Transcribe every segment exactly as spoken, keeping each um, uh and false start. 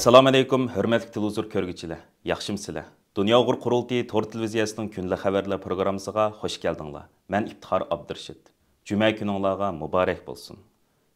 ئەسسالامۇئەلەيكۇم، ھۆرمەتلىك تېلېۋىزور كۆرگۈچىلەر، ياخشىمۇسىلەر؟ دۇنيا ئۇيغۇر قۇرۇلتىيى تور تېلېۋىزىيەسىنىڭ كۈندىلىك خەۋەرلەر پروگراممىسىغا خوش كەلدىڭلار. مەن ئىپتىخار ئابدۇرېشىت. جۈمە كۈنۈڭلارغا مۇبارەك بولسۇن.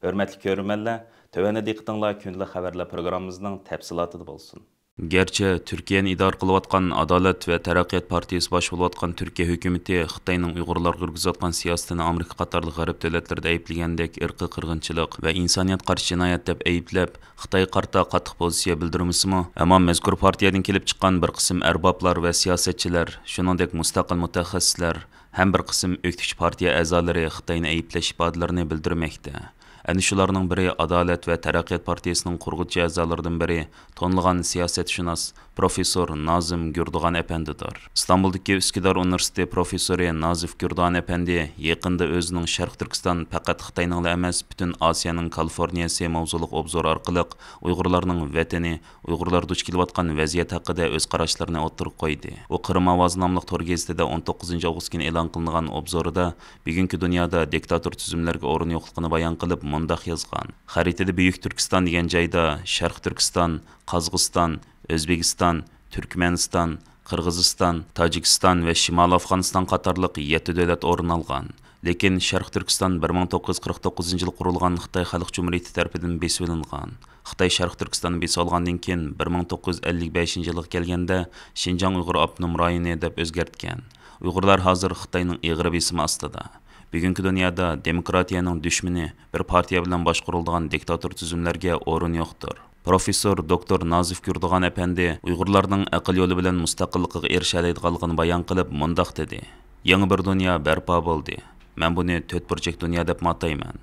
ھۆرمەتلىك كۆرۈرمەنلەر، تۆۋەندە دىققىتىڭلار كۈندىلىك خەۋەرلەر پروگراممىمىزنىڭ تەپسىلاتىدا بولسۇن. گەرچە تۈركىيەنى ئىدارە قىلىۋاتقان ئادالەت ۋە تەرەققىيات پارتىيىسى باشچى بولۇۋاتقان تۈركىيە ھۆكۈمىتى خىتاينىڭ ئۇيغۇرلارغا يۈرگۈزۈۋاتقان سىياسىتىنى ئامېرىكا قاتارلىق غەرب دۆلەتلىرىدە ئەيىبلىگەندەك ئىرقىي قىرغىنچىلىق ۋە ئىنسانىيەتكە قارشى جىنايەت دەپ ئەيىبلەپ، خىتايغا قارىتا قاتتىق پوزىتسىيە بىلدۈرمىسىمۇ، ئەمما مەزكۇر پارتىيەدىن كېلىپ چىققان بىر قىسىم ئەربابلار ۋە سىياسەتچىلەر، شۇنىڭدەك مۇستەقىل مۇتەخەسسىسلەر، ھەم بىر قىسىم ئۆكتىچى پارتىيە ئەزالىرى خىتاينى ئەيىبلەش ئىپادىلىرىنى بىلدۈرمەكتە. ئەنە شۇلارنىڭ بىرى ئادالەت ۋە تەرەققىيات پارتىيىسىنىڭ قۇرغۇچى ئەزالىرىدىن بىرى، تونۇلغان سىياسەتشۇناس پروفېسسور نازىم گۈردۇغان ئەپەندىدۇر. ئىستانبۇلدىكى ئۈسكىدار ئۇنىۋېرسىتېتى پروفېسسورى نازىف گۈردۇغان ئەپەندى يېقىندا ئۆزىنىڭ شەرقىي تۈركىستان پەقەت خىتاينىڭلا ئەمەس، پۈتۈن ئاسىيانىڭ كالىفورنىيەسى ماۋزۇلۇق ئوبزورى ئارقىلىق ئۇيغۇرلارنىڭ ۋەتىنى، ئۇيغۇرلار دۇچ كېلىۋاتقان ۋەزىيەت ھەققىدە ئۆز قاراشلىرىنى ئوتتۇرىغا قويدى. ئۇ قىرىم ئاۋازى ناملىق تور گېزىتىدە ئون توققۇزىنچى ئاۋغۇست كۈنى ئېلان قىلىنغان ئوبزورىدا بۈگۈنكى دۇنيادا دىكتاتور تۈزۈملەرگە ئورۇن يوقلۇقىنى بايان قىلىپ مۇنداق يازغان: خەرىتىدە بۈيۈك تۈركىستان دېگەن جايدا شەرقىي تۈركىستان، قازاقىستان، ئۆزبېكىستان، تۈركمەنىستان، قىرغىزىستان، تاجىكىستان ۋە شىمالىي ئافغانىستان قاتارلىق يەتتە دۆلەت ئورۇن ئالغان. لېكىن شەرقىي تۈركىستان بىر مىڭ توققۇز يۈز قىرىق توققۇزىنچى يىلى قۇرۇلغان خىتاي خەلق جۇمھۇرىيىتى تەرىپىدىن بېسىۋېلىنغان. خىتاي شەرقىي تۈركىستاننى بېسىۋالغاندىن كېيىن، بىر مىڭ توققۇز يۈز ئەللىك بەشىنچى يىلغا كەلگەندە شىنجاڭ ئۇيغۇر ئاپتونوم رايونى دەپ ئۆزگەرتكەن. ئۇيغۇرلار ھازىر خىتاينىڭ ئېغىر بېسىمى ئاستىدا. بۈگۈنكى دۇنيادا دېموكراتىيەنىڭ دۈشمىنى بىر پارتىيە بىلەن باشقۇرۇلىدىغان دىكتاتور تۈزۈملەرگە ئورۇن يوقتۇر. پروفېسسور دوكتور نازىف گۈردۇغان ئەپەندى ئۇيغۇرلارنىڭ ئەقىل يولى بىلەن مۇستەقىللىقىغا ئېرىشەلەيدىغانلىقىنى بايان قىلىپ مۇنداق دېدى: يېڭى بىر دۇنيا بەرپا بولدى. مەن بۇنى تۆت بۇرجەك دۇنيا دەپمۇ ئاتايمەن.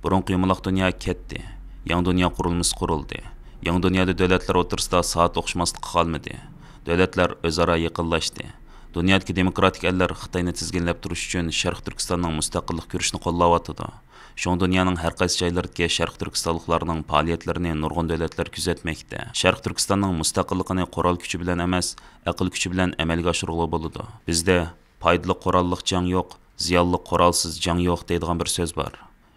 بۇرۇنقى يۇمىلاق دۇنيا كەتتى. يېڭى دۇنيا قۇرۇلمىسى قۇرۇلدى. يېڭى دۇنيادا دۆلەتلەر ئوتتۇرىسىدا سائەت ئوخشىماسلىققا قالمىدى. دۆلەتلەر ئۆزئارا يېقىنلاشتى. دۇنيادىكى دېموكراتىك ئەللەر خىتاينى تىزگىنلەپ تۇرۇش ئۈچۈن شەرقىي تۈركىستاننىڭ مۇستەقىللىق كۈرىشىنى قوللاۋاتىدۇ. شۇڭا دۇنيانىڭ ھەر قايسى جايلىرىدىكى شەرقىي تۈركىستانلىقلارنىڭ پائالىيەتلىرىنى نۇرغۇن دۆلەتلەر كۆزەتمەكتە. شەرقىي تۈركىستاننىڭ مۇستەقىللىقىنى قورال كۈچى بىلەن ئەمەس، ئەقىل كۈچى بىلەن ئەمەلگە ئاشۇرغىلى بولىدۇ. بىزدە «پايدىلىق قوراللىق جەڭ يوق، زىيانلىق قورالسىز جەڭ يوق» دەيدىغان بىر سۆز بار.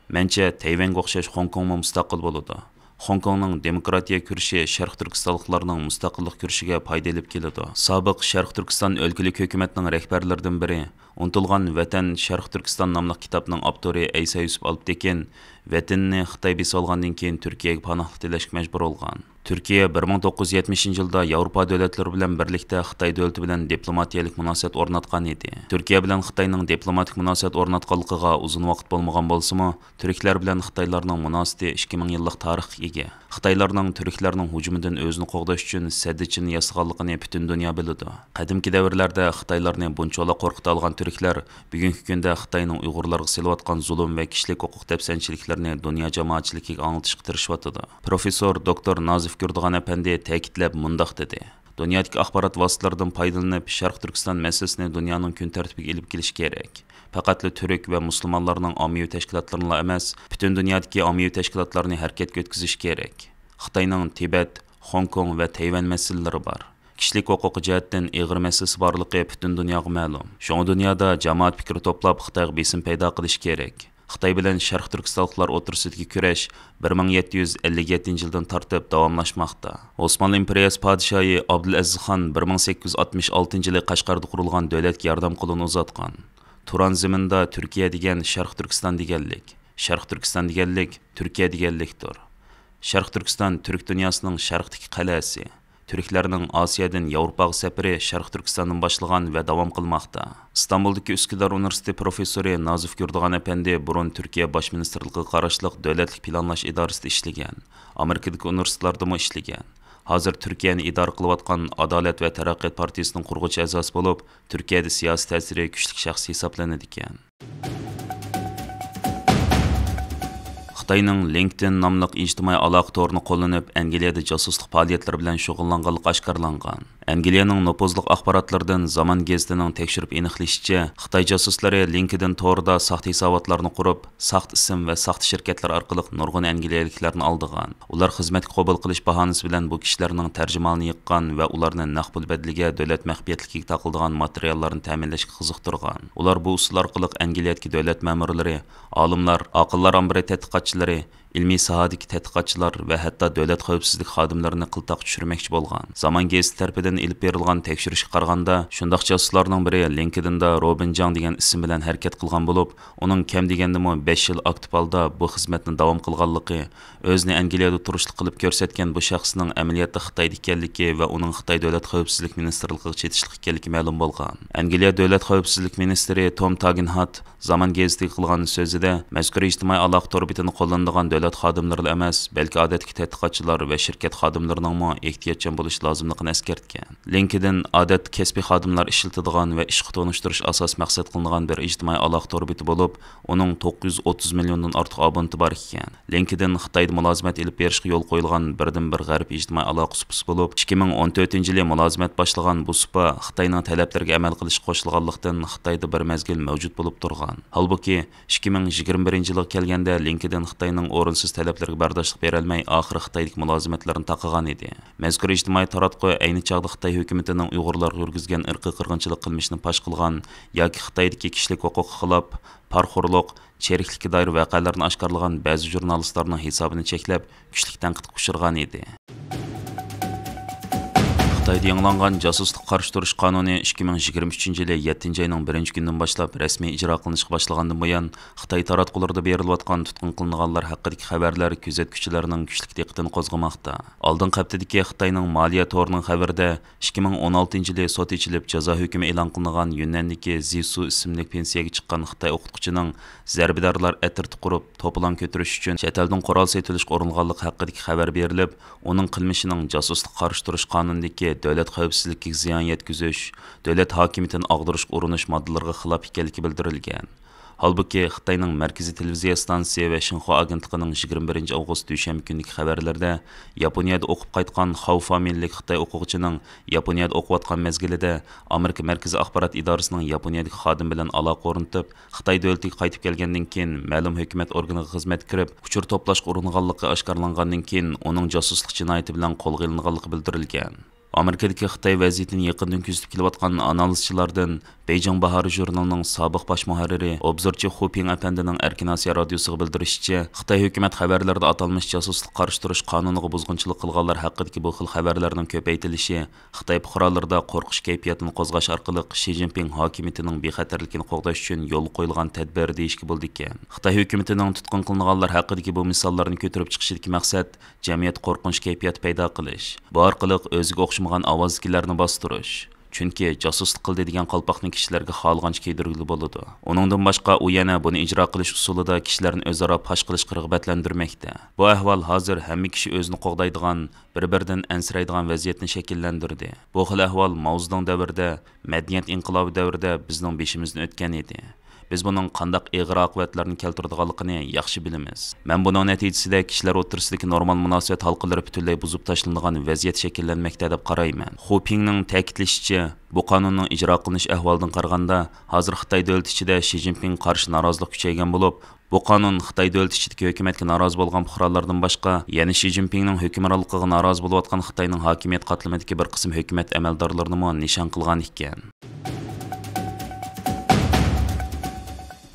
مەنچە، تەيۋەنگە ئوخشاش خوڭكوڭمۇ مۇستەقىل بولىدۇ. خوڭكوڭنىڭ دېموكراتىيە كۈرىشى شەرقىي تۈركىستانلىقلارنىڭ مۇستەقىللىق كۈرىشىگە پايدا ئېلىپ كېلىدۇ. سابىق شەرقىي تۈركىستان ئۆلكىلىك ھۆكۈمەتنىڭ رەھبەرلىرىدىن بىرى، ئۇنتۇلغان ۋەتەن شەرقىي تۈركىستان ناملىق كىتابنىڭ ئاپتورى ئەيسا يۈسۈپ ئالپتېكىن ۋەتىنىنى خىتاي بېسىۋالغاندىن كېيىن تۈركىيەگە پاناھلىق تىلەشكە مەجبۇر بولغان. تۈركىيە بىر مىڭ توققۇز يۈز يەتمىشىنچى يىلدا ياۋروپا دۆلەتلىرى بىلەن بىرلىكتە خىتاي دۆلىتى بىلەن دىپلوماتىيەلىك مۇناسىۋەت ئورناتقان ئىدى. تۈركىيە بىلەن خىتاينىڭ دىپلوماتىك مۇناسىۋەت ئورناتقانلىقىغا ئۇزۇن ۋاقىت بولمىغان بولسىمۇ، تۈركلەر بىلەن خىتايلارنىڭ مۇناسىۋىتى ئىككى مىڭ يىللىق تارىخقا ئىگە. خىتايلارنىڭ تۈركلەرنىڭ ھۇجۇمىدىن ئۆزىنى قوغداش ئۈچۈن سەددىچىنى ياسىغانلىقىنى پۈتۈن دۇنيا بىلىدۇ. قەدىمكى دەۋرلەردە خىتايلارنى بۇنچىۋالا قورقۇتالىغان تۈركلەر بۈگۈنكى كۈندە خىتاينىڭ ئۇيغۇرلارغا سېلىۋاتقان زۇلۇم ۋە كىشىلىك ھوقۇق دەپسەندىچىلىكلىرىنى دۇنيا جامائەتچىلىكىگە ئاڭلىتىشقا تىرىشىۋاتىدۇ. پروفېسسور دوكتور نازىف گۈردىغان ئەپەندى تەكىتلەپ مۇنداق دېدى: دۇنيادىكى ئاخبارات ۋاسىتىلىرىدىن پايدىلىنىپ، شەرقىي تۈركىستان مەسىلىسىنى دۇنيانىڭ كۈن تەرتىپىگە ئېلىپ كېلىش كېرەك. پەقەتلا تۈرك ۋە مۇسۇلمانلارنىڭ ئاممىۋى تەشكىلاتلىرىنىلا ئەمەس، پۈتۈن دۇنيادىكى ئاممىۋى تەشكىلاتلارنى ھەرىكەتكە ئۆتكۈزۈش كېرەك. خىتاينىڭ تىبەت، خوڭكوڭ ۋە تەيۋەن مەسىلىلىرى بار. كىشىلىك ھوقۇقى جەھەتتىن ئېغىر مەسىلىسى بارلىقى پۈتۈن دۇنياغا مەلۇم. شۇڭا دۇنيادا جامائەت پىكرى توپلاپ، خىتايغا بېسىم پەيدا قىلىش كېرەك. خىتاي بىلەن شەرقىي تۈركىستانلىقلار ئوتتۇرىسىدىكى كۈرەش بىر مىڭ يەتتە يۈز ئەللىك يەتتىنچى يىلدىن تارتىپ داۋاملاشماقتا. ئوسمانلى ئىمپېرىيەسى پادىشاھى ئابدۇلئەزىز خان بىر مىڭ سەككىز يۈز ئاتمىش ئالتىنچى يىلى قەشقەردە قۇرۇلغان دۆلەتكە ياردەم قولىنى ئۇزاتقان. تۇران زېمىندا تۈركىيە دېگەن شەرقىي تۈركىستان دېگەنلىك، شەرقىي تۈركىستان دېگەنلىك تۈركىيە دېگەنلىكتۇر. شەرقىي تۈركىستان تۈرك دۇنياسىنىڭ شەرقتىكى قەلئەسى. تۈركلەرنىڭ ئاسىيادىن ياۋروپاغا سەپىرى شەرقىي تۈركىستاندىن باشلىغان ۋە داۋام قىلماقتا. ئىستانبۇلدىكى ئۈسكىدار ئۇنىۋېرسىتېتى پروفېسسورى نازىف گۈردىغان ئەپەندى بۇرۇن تۈركىيە باش مىنىستىرلىقىغا قاراشلىق دۆلەتلىك پىلانلاش ئىدارىسىدە ئىشلىگەن، ئامېرىكىدىكى ئۇنىۋېرسىتېتلاردىمۇ ئىشلىگەن. ھازىر تۈركىيەنى ئىدارە قىلىۋاتقان ئادالەت ۋە تەرەققىيات پارتىيىسىنىڭ قۇرغۇچى ئەزاسى بولۇپ، تۈركىيەدە سىياسىي تەسىرى كۈچلۈك شەخس ھېسابلىنىدىكەن. خىتاينىڭ لىنكدىن ناملىق ئىجتىمائىي ئالاقە تورىنى قوللىنىپ، ئەنگلىيەدە جاسۇسلۇق پائالىيەتلىرى بىلەن شۇغۇللانغانلىقى ئاشكارىلانغان. ئەنگلىيەنىڭ نوپۇزلۇق ئاخباراتلىرىدىن زامان گېزىتىنىڭ تەكشۈرۈپ ئېنىقلىشىچە، خىتاي جاسۇسلىرى لىنكدىن تورىدا ساختا ھېساباتلارنى قۇرۇپ، ساختا ئىسىم ۋە ساختا شىركەتلەر ئارقىلىق نۇرغۇن ئەنگلىيەلىكلەرنى ئالدىغان. ئۇلار خىزمەتكە قوبۇل قىلىش باھانىسى بىلەن بۇ كىشىلەرنىڭ تەرجىمھالىنى يىغقان ۋە ئۇلارنى نەق پۇل بەدىلىگە دۆلەت مەخپىيەتلىكىگە تاقىلىدىغان ماتېرىياللارنى تەمىنلەشكە قىزىقتۇرغان. ئۇلار بۇ ئۇسۇل ئارقىلىق ئەنگلىيەدىكى دۆلەت مەمۇرلىرى، ئالىملار، ئاقىللار ئامبىرى تەتقىقاتچىلىرى، ئىلمىي ساھەدىكى تەتقىقاتچىلار ۋە ھەتتا دۆلەت خەۋپسىزلىك خادىملىرىنى قىلتاققا چۈشۈرمەكچى بولغان. زامان گېزىتى تەرىپىدىن ئېلىپ بېرىلغان تەكشۈرۈشكە قارىغاندا، شۇنداق جاسۇسلارنىڭ بىرى لىنكېدىندا روبىن جاڭ دېگەن ئىسىم بىلەن ھەرىكەت قىلغان بولۇپ، ئۇنىڭ كەم دېگەندىمۇ بەش يىل ئاكتىپ ھالدا بۇ خىزمەتنى داۋام قىلغانلىقى، ئۆزىنى ئەنگلىيەدە تۇرۇشلۇق قىلىپ كۆرسەتكەن بۇ شەخسنىڭ ئەمەلىيەتتە خىتايدا ئىكەنلىكى ۋە ئۇنىڭ خىتاي دۆلەت خەۋپسىزلىك مىنىستىرلىقىغا چېتىشلىق ئىكەنلىكى مەلۇم بولغان. ئەنگلىيە دۆلەت خەۋپسىزلىك مىنىستىرى توم تاگېنھارت زامان گېزىتىگە قىلغان سۆزىدە، مەزكۇر ئىجتىمائىي ئالاقە تور بېتىنى قوللىنىدىغان دۆلەت خادىملىرىلا ئەمەس، بەلكى ئادەتتىكى تەتقىقاتچىلار ۋە شىركەت خادىملىرىنىڭمۇ ئېھتىياتچان بولۇش لازىملىقىنى ئەسكەرتكەن. لىنكېدىن ئادەتتە كەسپىي خادىملار ئىشلىتىدىغان ۋە ئىشقا تونۇشتۇرۇش ئاساسىي مەقسەت قىلىنغان بىر ئىجتىمائىي ئالاقە تور بېتى بولۇپ، ئۇنىڭ توققۇز يۈز ئوتتۇز مىليوندىن ئارتۇق ئابونېنتى بار ئىكەن. لىنكېدىن خىتايدا مۇلازىمەت ئېلىپ بېرىشقا يول قويۇلغان بىردىنبىر غەرب ئىجتىمائىي ئالاقە سۇپىسى بولۇپ، ئىككى مىڭ ئون تۆتىنچى يىلى مۇلازىمەت باشلىغان بۇ سۇپا خىتاينىڭ تەلەپلىرىگە ئەمەل قىلىشقا قوشۇلغانلىقتىن، خىتايدا بىر مەزگىل مەۋجۇت بولۇپ تۇرغان. ھالبۇكى، ئىككى مىڭ يىگىرمە بىرىنچى يىلغا كەلگەندە، لىنكېدىن خىتاينىڭ ئورۇنسىز تەلەپلىرىگە بەرداشلىق بېرەلمەي، ئاخىرى خىتايدىكى مۇلازىمەتلىرىنى تاقىغان ئىدى. مەزكۇر ئىجتىمائىي تاراتقۇ ئەينى چاغدا خىتاي ھۆكۈمىتىنىڭ ئۇيغۇرلارغا يۈرگۈزگەن ئىرقىي قىرغىنچىلىق قىلمىشىنى پاش قىلغان ياكى خىتايدىكى كىشىلىك ھوقۇققا خىلاپ، پارىخورلۇق، چىرىكلىككە دائىر ۋەقەلەرنى ئاشكارىلىغان بەزى ژۇرنالىستلارنىڭ ھېسابىنى چەكلەپ، كۈچلۈك تەنقىدكە ئۇچرىغان ئىدى. خىتايدا يېڭىلانغان جاسۇسلۇققا قارشى تۇرۇش قانۇنى ئىككى مىڭ يىگىرمە ئۈچىنچى يىلى يەتتىنچى ئاينىڭ بىرىنچى كۈنىدىن باشلاپ رەسمىي ئىجرا قىلىنىشقا باشلىغاندىن بۇيان، خىتاي تاراتقۇلىرىدا بېرىلىۋاتقان تۇتقۇن قىلىنغانلار ھەققىدىكى خەۋەرلەر كۆزەتكۈچىلەرنىڭ كۈچلۈك دىققىتىنى قوزغىماقتا. ئالدىنقى ھەپتىدىكى خىتاينىڭ مالىيە تورىنىڭ خەۋىرىدە، ئىككى مىڭ ئون ئالتىنچى يىلى سوت ئېچىلىپ، جازا ھۆكمى ئېلان قىلىنغان يۈننەندىكى زىسۇ ئىسىملىك پېنسىيەگە چىققان خىتاي ئوقۇتقۇچىنىڭ زەربىدارلار ئەترىتى قۇرۇپ، توپىلاڭ كۆتۈرۈش ئۈچۈن چەت ئەلدىن قورال سېتىۋېلىشقا ئۇرۇنغانلىقى ھەققىدىكى خەۋەر بېرىلىپ، ئۇنىڭ قىلمىشىنىڭ جاسۇسلۇققا قارشى تۇرۇش قانۇنىدىكى دۆلەت خەۋپسىزلىكىگە زىيان يەتكۈزۈش، دۆلەت ھاكىمىيىتىنى ئاغدۇرۇشقا ئۇرۇنۇش ماددىلىرىغا خىلاپ ئىكەنلىكى بىلدۈرۈلگەن. ھالبۇكى، خىتاينىڭ مەركىزىي تېلېۋىزىيە ئىستانسىسى ۋە شىنخۇا ئاگېنتلىقىنىڭ يىگىرمە بىرىنچى ئاۋغۇست دۈشەنبە كۈنىدىكى خەۋەرلىرىدە، ياپونىيەدە ئوقۇپ قايتقان خاۋ فامىلىلىك خىتاي ئوقۇغۇچىنىڭ ياپونىيەدە ئوقۇۋاتقان مەزگىلىدە ئامېرىكا مەركىزىي ئاخبارات ئىدارىسىنىڭ ياپونىيەدىكى خادىمى بىلەن ئالاقە ئورنىتىپ، خىتاي دۆلىتىگە قايتىپ كەلگەندىن كېيىن، مەلۇم ھۆكۈمەت ئورگىنىغا خىزمەتكە كىرىپ، ئۇچۇر توپلاشقا ئۇرۇنغانلىقى ئاشكارىلانغاندىن كېيىن، ئۇنىڭ جاسۇسلۇق جىنايىتى بىلەن قولغا ئېلىنغانلىقى بىلدۈرۈلگەن. ئامېرىكىدىكى خىتاي ۋەزىيىتىنى يېقىندىن كۆزىتىپ كېلىۋاتقان ئانالىزچىلاردىن بېيجىڭ باھارى ژۇرنىلىنىڭ سابىق باش مۇھەررىرى، ئوبزورچى خۇ پىڭ ئەپەندىنىڭ ئەركىن ئاسىيا رادىيوسىغا بىلدۈرۈشىچە، خىتاي ھۆكۈمەت خەۋەرلىرىدە ئاتالمىش جاسۇسلۇققا قارشى تۇرۇش قانۇنىغا بۇزغۇنچىلىق قىلغانلار ھەققىدىكى بۇ خىل خەۋەرلەرنىڭ كۆپەيتىلىشى خىتاي پۇقرالىرىدا قورقۇش كەيپىياتىنى قوزغاش ئارقىلىق شى جىنپىڭ ھاكىمىيىتىنىڭ بىخەتەرلىكىنى قوغداش ئۈچۈن يولغا قويۇلغان تەدبىر دېيىشكە بولىدىكەن. خىتاي ھۆكۈمىتىنىڭ تۇتقۇن قىلىنغانلار ھەققىدىكى بۇ مىساللارنى كۆتۈرۈپ چىقىشىدىكى مەقسەت، جەمئىيەتتە قورقۇنچ كەيپىياتى پەيدا قىلىش، بۇ ئارقىلىق ئۆزىگە ئوخشىمىغان ئاۋازدىكىلەرنى باستۇرۇش. چۈنكى جاسۇسلۇق قىلدى دېگەن قالپاقنى كىشىلەرگە خالىغانچە كىيدۈرگىلى بولىدۇ. ئۇنىڭدىن باشقا، ئۇ يەنە بۇنى ئىجرا قىلىش ئۇسۇلىدا كىشىلەرنى ئۆزئارا پاش قىلىشقا رىغبەتلەندۈرمەكتە. بۇ ئەھۋال ھازىر ھەممە كىشى ئۆزىنى قوغدايدىغان، بىر-بىرىدىن ئەنسىرەيدىغان ۋەزىيەتنى شەكىللەندۈردى. بۇ خىل ئەھۋال ماۋزېدۇڭ دەۋرىدە، مەدەنىيەت ئىنقىلابى دەۋرىدە بىزنىڭ بېشىمىزدىن ئۆتكەن ئىدى. بىز بۇنىڭ قانداق ئېغىر ئاقىۋەتلەرنى كەلتۈرىدىغانلىقىنى ياخشى بىلىمىز. مەن بۇنىڭ نەتىجىسىدە كىشىلەر ئوتتۇرىسىدىكى نورمال مۇناسىۋەت ھالقىلىرى پۈتۈنلەي بۇزۇپ تاشلىنىدىغان ۋەزىيەت شەكىللەنمەكتە دەپ قارايمەن. خۇ پىڭنىڭ تەكىتلىشىچە، بۇ قانۇننىڭ ئىجرا قىلىنىش ئەھۋالىدىن قارىغاندا، ھازىر خىتاي دۆلىتى ئىچىدە شى جىنپىڭغا قارشى نارازىلىق كۈچەيگەن بولۇپ، بۇ قانۇن خىتاي دۆلىتى ئىچىدىكى ھۆكۈمەتكە نارازى بولغان پۇقرالىردىن باشقا، يەنە شى جىنپىڭنىڭ ھۆكۈمرانلىقىغا نارازى بولۇۋاتقان خىتاينىڭ ھاكىمىيەت قاتلىمىدىكى بىر قىسىم ھۆكۈمەت ئەمەلدارلىرىنىمۇ نىشان قىلغان ئىكەن.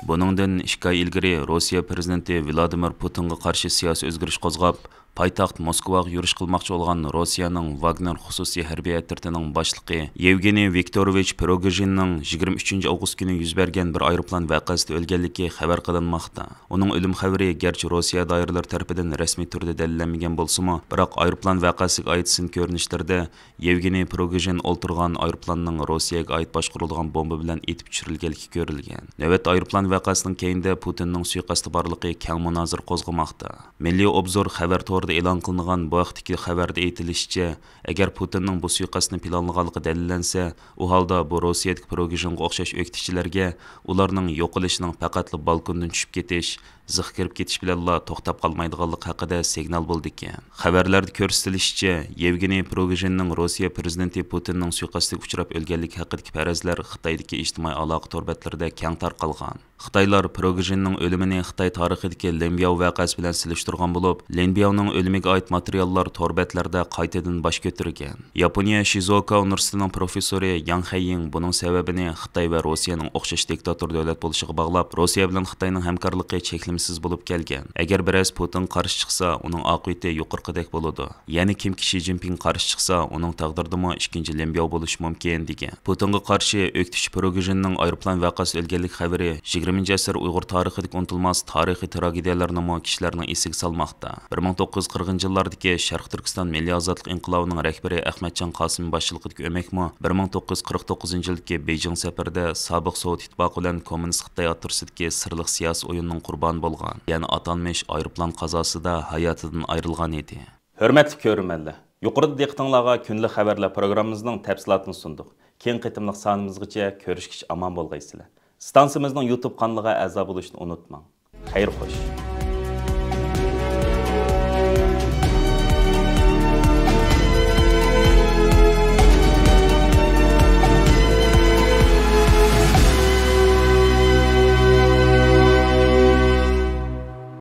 بۇنىڭدىن ئىككى ئاي ئىلگىرى روسىيە پىرېزىدېنتى ۋلادىمىر پۇتىنغا قارشى سىياسىي ئۆزگىرىش قوزغاپ، پايتەخت موسكۋاغا يۈرۈش قىلماقچى بولغان روسىيەنىڭ ۋاگنېر خۇسۇسىي ھەربىي ئەترىتىنىڭ باشلىقى يېۋگېنىي ۋىكتوروۋىچ پروگژىننىڭ يىگىرمە ئۈچىنچى ئاۋغۇست كۈنى يۈز بەرگەن بىر ئايروپىلان ۋەقەسىدە ئۆلگەنلىكى خەۋەر قىلىنماقتا. ئۇنىڭ ئۆلۈم خەۋىرى گەرچە روسىيە دائىرىلىرى تەرىپىدىن رەسمىي تۈردە دەلىللەنمىگەن بولسىمۇ، بىراق ئايروپىلان ۋەقەسىگە ئائىت سىن كۆرۈنۈشلىرىدە يېۋگېنىي پروگژىن ئولتۇرغان ئايروپىلاننىڭ روسىيەگە ئائىت باشقۇرۇلىدىغان بومبا بىلەن ئېتىپ چۈشۈرۈلگەنلىكى كۆرۈلگەن. نۆۋەتتە ئايروپىلان ۋەقەسىنىڭ كەينىدە پۇتىننىڭ سۇيىقەستى بارلىقى كەڭ مۇنازىرە قوزغىماقتا. مىللىي ئوبزور خەۋەر تورىدا ئېلان قىلىنغان بۇ ھەقتىكى خەۋەردە ئېيتىلىشىچە، ئەگەر پۇتىننىڭ بۇ سۇيىقەستنى پىلانلىغانلىقى دەلىللەنسە، ئۇ ھالدا بۇ روسىيەدىكى پروگژىنغا ئوخشاش ئۆكتىچىلەرگە ئۇلارنىڭ يوقىلىشىنىڭ پەقەتلا بالكوندىن چۈشۈپ كېتىش، زىخ كىرىپ كېتىش بىلەنلا توختاپ قالمايدىغانلىقى ھەققىدە سىگنال بولىدىكەن. خەۋەرلەردە كۆرسىتىلىشىچە، يېۋگېنىي پروگژىننىڭ روسىيە پىرېزىدېنتى پۇتىننىڭ سۇيىقەستىگە ئۇچراپ ئۆلگەنلىكى ھەققىدىكى پەرەزلەر خىتايدىكى ئىجتىمائىي ئالاقە تور بەتلىرىدە كەڭ تارقالغان. خىتايلار پروگژىننىڭ ئۆلۈمىنى خىتاي تارىخىدىكى لىن بياۋ ۋەقەسى بىلەن سېلىشتۇرغان بولۇپ، لىن بياۋنىڭ ئۆلۈمىگە ئائىت ماتېرىياللار تور بەتلەردە قايتىدىن باش كۆتۈرگەن. ياپونىيە شىزۇئوكا ئۇنىۋېرسىتېتىنىڭ پروفېسسورى ياڭ خەييىڭ بۇنىڭ سەۋەبىنى خىتاي ۋە روسىيەنىڭ ئوخشاش دىكتاتور دۆلەت بولۇشىغا باغلاپ، روسىيە بىلەن خىتاينىڭ ھەمكارلىقى چەكلىمە سىز بولۇپ كەلگەن. ئەگەر بىرەرسى پۇتىنغا قارشى چىقسا، ئۇنىڭ ئاقىۋىتى يۇقىرىقىدەك بولىدۇ. يەنى كىمكى شى جىنپىڭغا قارشى چىقسا، ئۇنىڭ تەقدىرىدىمۇ ئىككىنچى لىن بياۋ بولۇشى مۇمكىن، دېگەن. پۇتىنغا قارشى ئۆكتىچى پروگژىننىڭ ئايروپىلان ۋەقەسىدە ئۆلگەنلىك خەۋىرى يىگىرمىنچى ئەسىر ئۇيغۇر تارىخىدىكى ئۇنتۇلماس تارىخىي تراگېدىيەلەرنىمۇ كىشىلەرنىڭ ئېسىگە سالماقتا. بىر مىڭ توققۇز يۈز قىرىقىنچى يىللاردىكى شەرقىي تۈركىستان مىللىي ئازادلىق ئىنقىلابىنىڭ رەھبىرى ئەخمەتجان قاسىمى باشچىلىقىدىكى ئۆمەكمۇ بىر مىڭ توققۇز يۈز قىرىق توققۇزىنچى يىلدىكى بېيجىڭ سەپىرىدە سابىق سوۋېت ئىتتىپاقى بىلەن كوممۇنىست خىتاي ئوتتۇرىسىدىكى سىرلىق سىياسىي ئويۇننىڭ قۇربانى بولغان، يەنى ئاتالمىش ئايروپىلان قازاسىدا ھاياتىدىن ئايرىلغان ئىدى. ھۆرمەتلىك كۆرۈرمەنلەر، يۇقىرىدا دىققىتىڭلارغا كۈندىلىك خەۋەرلەر پروگراممىمىزنىڭ تەپسىلاتىنى سۇندۇق. كېيىنكى قېتىملىق سانىمىزغىچە كۆرۈشكىچە ئامان بولغايسىلەر. ئىستانسىمىزنىڭ يۇتۇب قانىلىغا ئەزا بولۇشنى ئۇنتۇماڭ. خەير خوش.